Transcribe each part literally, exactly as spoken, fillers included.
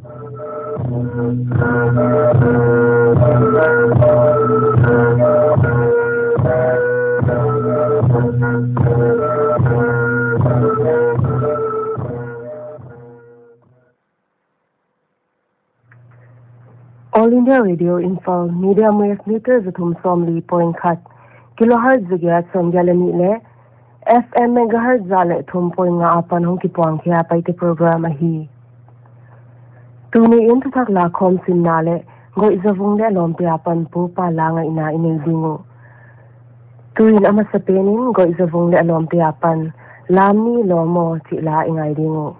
All India Radio Imphal, medium wave meter za thum sawmli point khat, kilohertz za giat sawmgiat leh nih leh F M megahertz za leh thum point nga apan hong kipuang khia Paite program ahi. Tuni in thuthak lakhawm simna leh Goih Zavung leh a lawmte apan pupa la ngaihna i nei ding uh. Tuin a masapen in Goih Zavung leh a lawmte apan Lam Ni Lawm Aw chih la i ngai ding uh.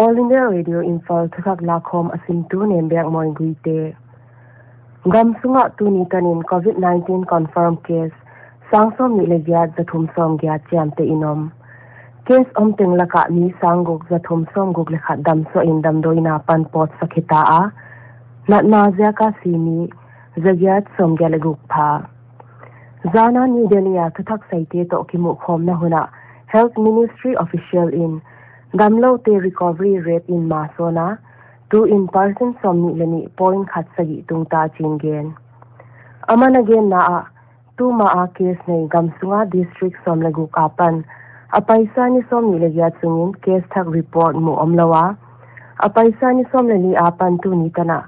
All India Radio Imphal thuthak lakhawm a simtu Nembiakmoi Guite. Gam sungah tuni tanin covid nineteen confirm case sang sawmnih leh giat za thum sawmgiat chiamteh in om. Case om teng lakah mi sang guk za thum sawmguk leh khat damsuah in damdawi in apan pawtsak hita a, natna ziaka si mi za giat sawmgiat leh guk pha. Zana New Delhi a thuthak saite toh kimuhkhawmna hun ah Health Ministry official in damloute recovery rate in ma sawn a, tu in percent sawmnih leh nih point khat sagih tungta chi'n gen. Aman a genna ah, tuma a case nei gam sunga district sawm leh guk apan a paisa ni sawmnih leh giat sungin case thak report muh omlou a, a paisa ni sawm leh li apan tuni tan ah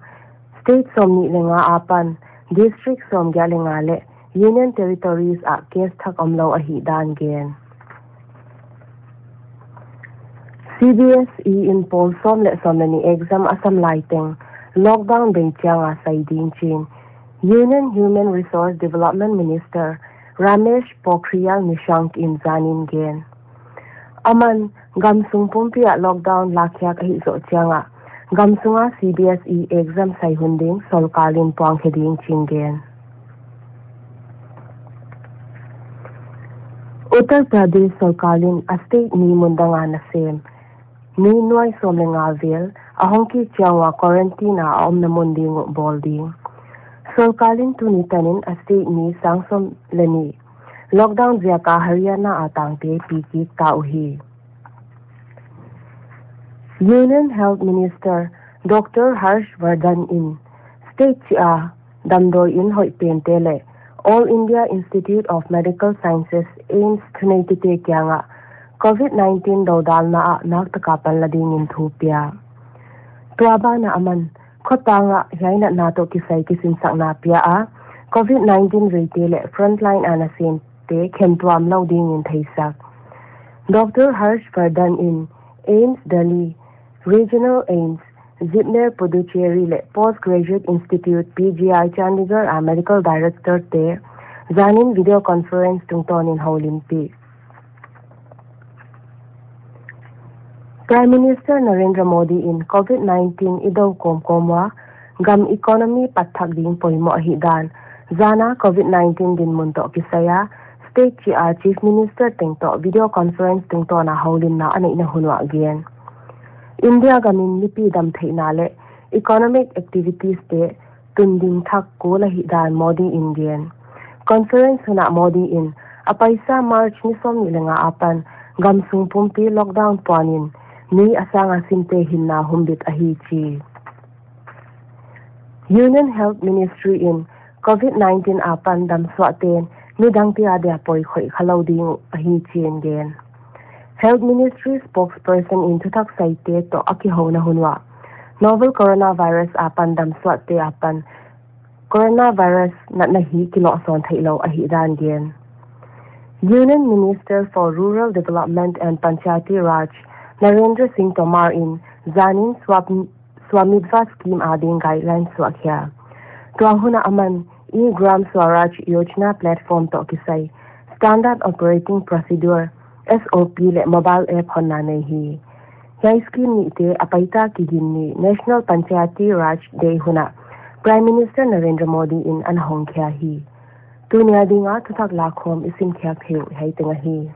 state sawmnih leh nga apan district sawmgiat leh nga leh Union Territories ah case thak omlou ahihdan gen. C B S E in pawl sawm leh sawm leh nih exam a sam lai teng lockdown bei chiang a sai ding chi'n Union Human Resource Development Minister Ramesh Pokhriyal Nishank in zanin gen. Aman, gam sung pumpi ah lockdown lakhiak ahih zoh chiang ah gam sunga C B S E exam sai hun ding sorkar in puang khe ding chi'n gen. Uttar Pradesh sorkar in a state mi mundang a nasem mi nuai sawm leh nga vel a hong kik chiang ua quarantine a a omna mun ding uh bawl ding. Sorkar in tuni tanin a state mi sang sawm leh nih lockdown ziaka Haryana a tangte pi kik ta uhi. Union Health Minister Doctor Harsh Vardhan in state chih a damdawi in hoih pente leh All India Institute of Medical Sciences, AIIMS, thuneitute kiangah COVID nineteen dodalna ah naktaka panla dingin thu pia. Tua banah aman, khotang ah hiai natna toh kisai kisinsakna pia a, COVID nineteen veite leh frontline a nasemte khentuam lou dingin theisak. Doctor Harsh Vardhan in AIIMS Delhi, Regional AIIMS, Jitendra Puducherry leh Postgraduate Institute, PGI, Chandigarh a Medical Director te zanin video conference tungtawnin houlimpih. Prime Minister Narendra Modi in COVID nineteen i do kawmkawm ua, gam economy patthak ding poimoh ahihdan, zana COVID nineteen dinmun toh kisai a, state chih a Chief Minister teng toh video conference tungtawna houlimna a neihna hun uah gen. India gamin mipi damtheihna leh economic activities te tun ding thak kul ahihdan Modi in gen. Conference hun ah Modi in a paisa March ni sawmnih leh nga apan gamsung pumpi lockdown puanin mi a sanga simte hinna humbit ahi chi. Union Health Ministry in COVID nineteen apan damsuahte'n midangte adia poi khoih khalou ding uh ahi chiin gen. Health Ministry spokesperson in thuthak saite toh a kihouna hun uah, novel coronavirus apan damsuahte apan coronavirus natna hi kilohsawn theilou ahihdan gen. Union Minister for Rural Development and Panchayati Raj, Narendra Singh Tomar in zanin Swam-, Swamitva scheme ading guidelines suahkhia. Tua hun ah aman e-Gram Swaraj Yojana platform toh kisai Standard Operating Procedure, SOP leh mobile app honna nei hi. Hiai scheme nihte a paita kiginni National Panchayati Raj Day hun ah Prime Minister Narendra Modi in ana hongkhia hi. Tuni a dinga thuthak lakhawm i simkhiak theih uh hiai teng ahi.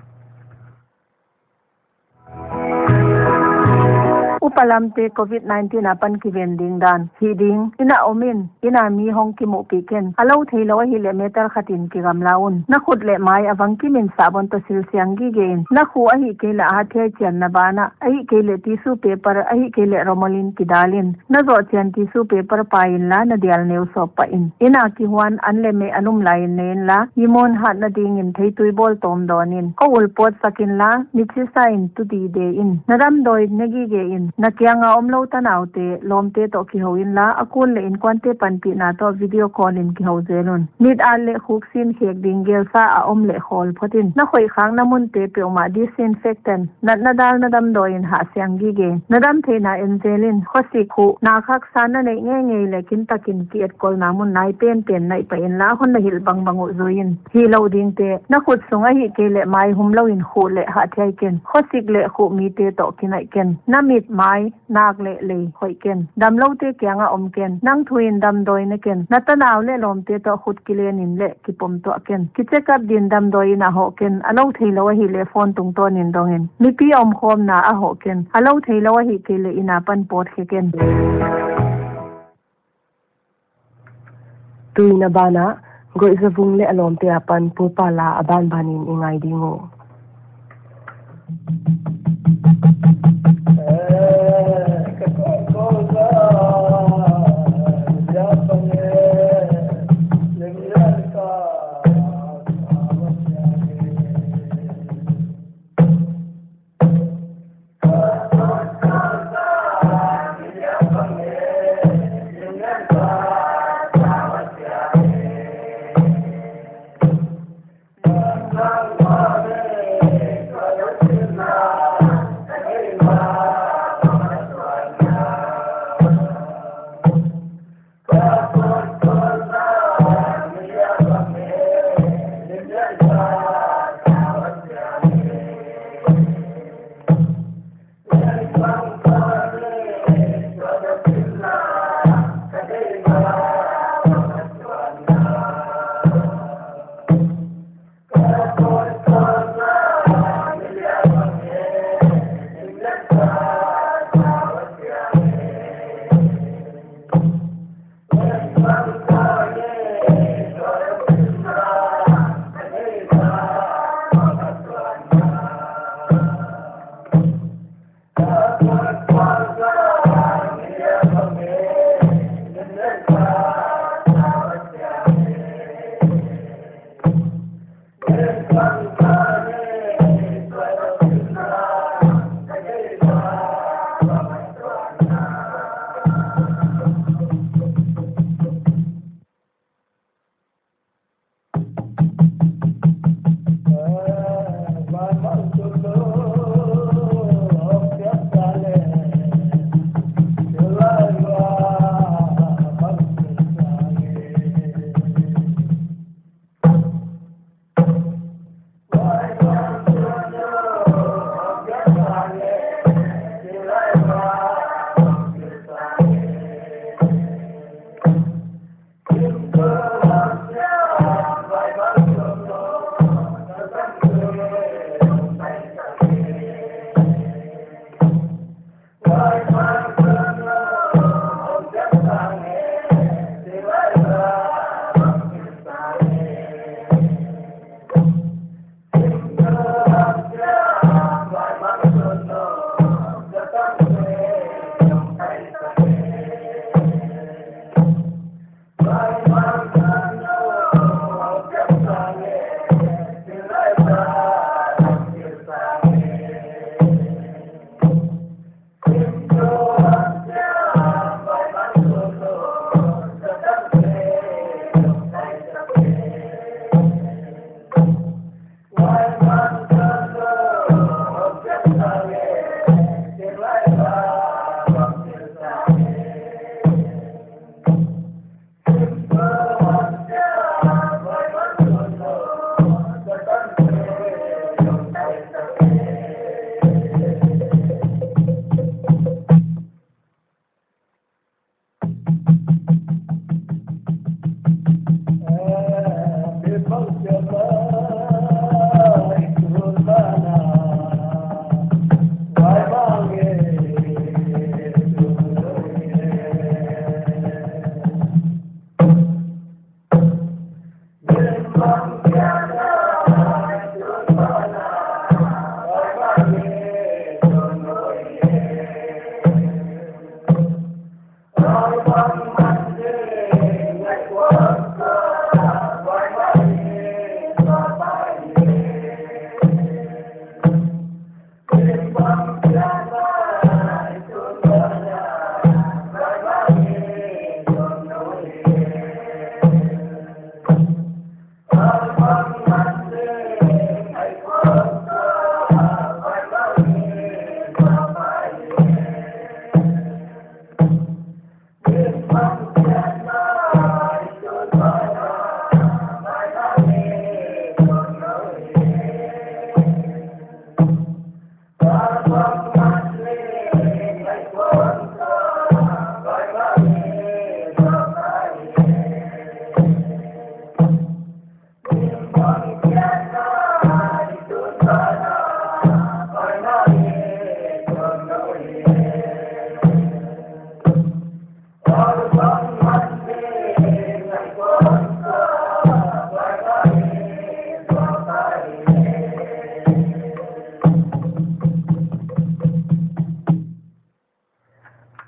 Upa lamte COVID nineteen apan kiven ding dan, hih ding, inn ah om in, inn a mi hong kimuhpih ken, a lou theilou ahihleh meter khatin kigamla un. Na khut leh mai a vang kimin sabon toh silsiang gige in. Na khuh ahihkeileh a hathiai chianna banah, ahihkeileh tissue paper, ahihkeileh rumalin kidal in. Na zoh chian tissue paper pah inla, na dial neu sawp pah in. Inn a kihuan an leh meh a lum laiin ne inla, i muan hatna dingin theitui bawl tawm dawn in. Kho ul pawtsak inla, mitsi sa in tu dide in. Na damdawi ne gige in. Na kianga omlou tanaute, lawmte toh kihou inla, a kun leh inkuante panpihna toh video call in kihou zel un. Mit at leh khuk sin khek ding gelsa a om leh khawl phot in. Na khoih khakna munte peuhmah disinfectant, natna dalna damdawi in hahsiang gige. Na damtheihna en zel in, khosik, khuh, nak haksa na neih ngeingei leh kintakin ki-etkolna mun nai penpen naih pah inla, hon na hilh bangbang uh zui in. Hihlou dingte, na khut sung ahihkeileh mai humlou in khuh leh hahthiai ken. Khosik leh khuh mite toh kinaih ken. Na mit, mai, nak leh lei hoih ken. Damloute kianga om ken. Nang thu in damdawi ne ken. Na tanau leh lawmte toh khut kilen in leh kipom tuah ken. Ki-check up din damdawi inn ah hoh ken. A lou theilou ahihleh phone tungtawnin dong in. Mipi omkhawmna ah hoh ken. A lou theilou ahihkeileh inn apan pawtkhe ken. Tuni a banah, Goih Zavung leh a lawmte apan Pu Pala a banbanin i ngai ding uh.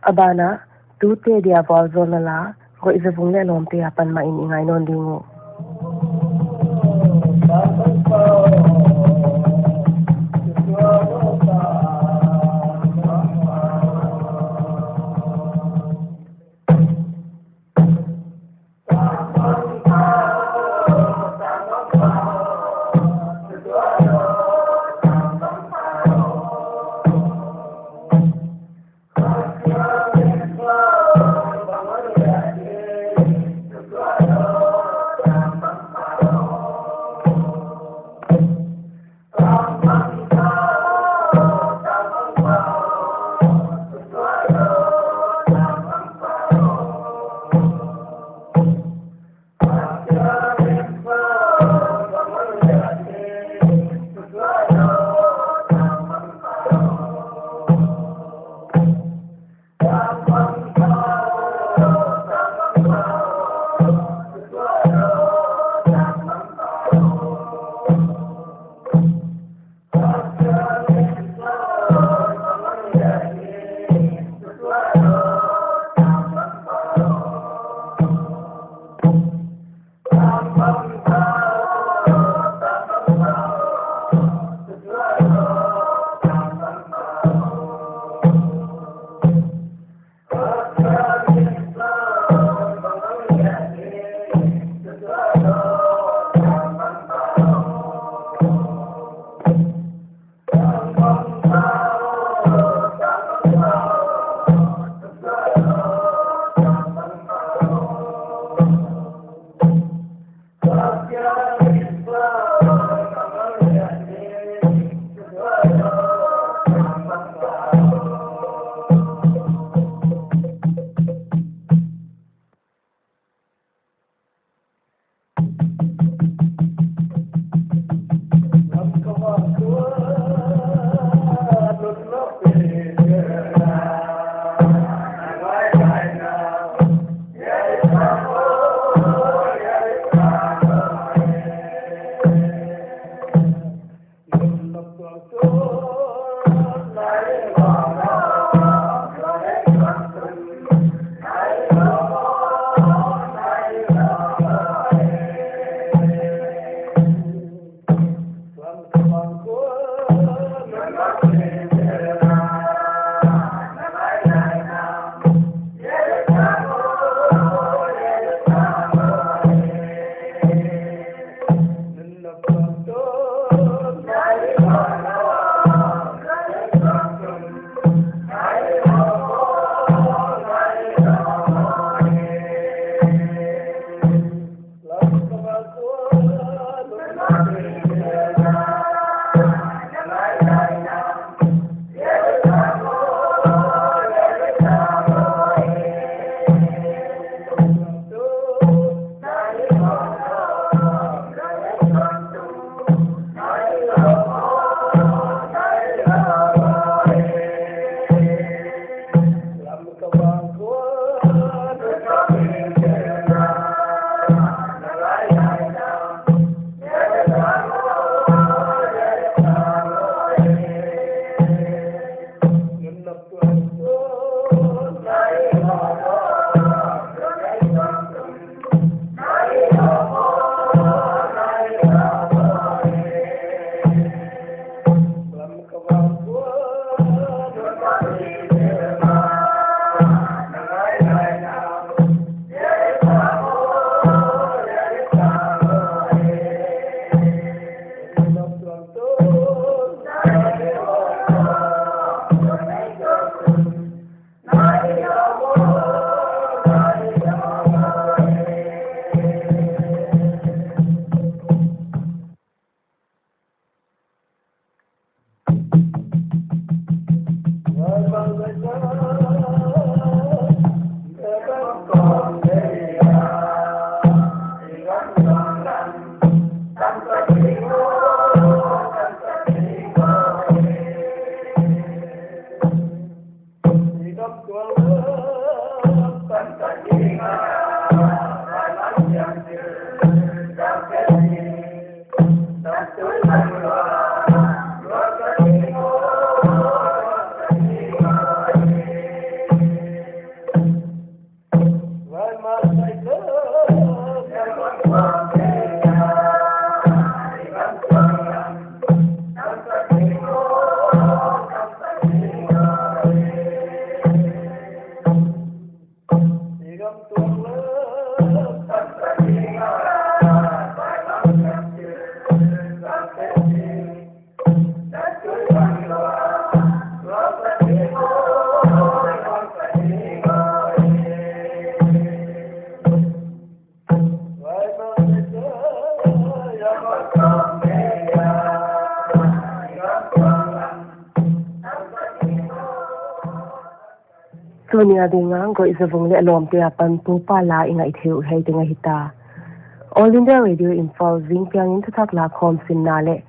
A ban ah, tute dia vualzawlna la, Goih Za Vung leh lawmte apan mah in i ngai nawn ding uh. Tuni a ding a Goih Zavung leh a lawmte apan Pu Pa la i ngaih theih uh hiai teng ahita. All India Radio Imphal, zingpiang in thuthak lakhawm sinna leh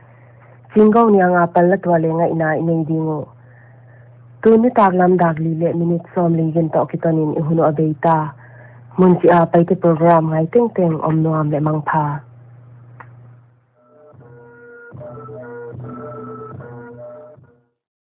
Chinggou Niang apan la tuah leh ngaihna i nei ding uh. Tuni nitaklam dak li leh minute sawmli gin toh kiton in i hun uh a beita. Mun chih a Paite program ngai tengteng om nuam leh mangpha.